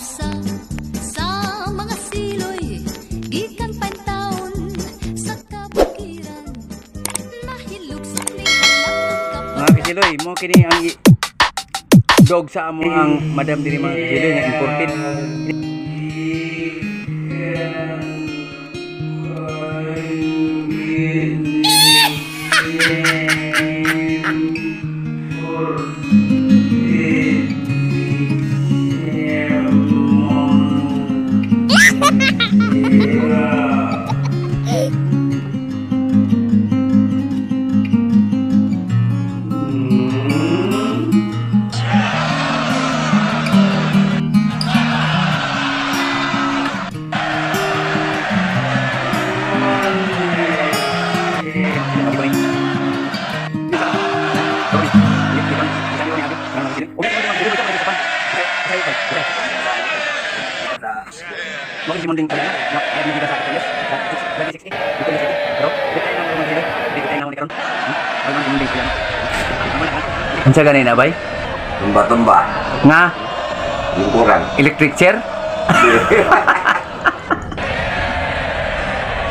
Usa sa mga siloy gikan taon sa kabukiran nahilugsok ni halangdong. Mga kasiloy, mo kini ang dog sa amo ang madam diri, mga kasiloy, nga imported. Unsa gani na bay? Tumba-tumba. Nga Lingkuran. Electric chair?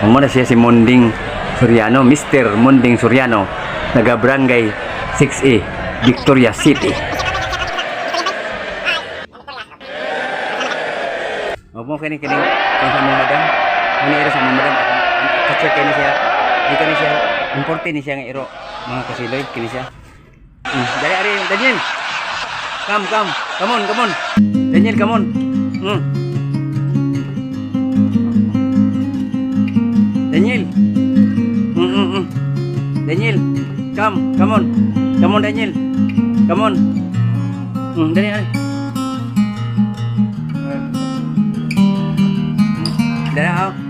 Mo na siya si Munding Soriano, Mr. Munding Soriano, naga Barangay 6A, Victoria City. Opo, kini kini kung sa mong madam. Ano iro sa mong madam? Kacheck kini siya. Di kini siya. Importe ni siya nga iro. Mga kasiloy kini siya. Dali ari Daniel. Come, come. Come on, come on. Daniel, come on. Daniel. Daniel, come, come on. Come on, Daniel. Come on. Dali, dali. Dali, ah.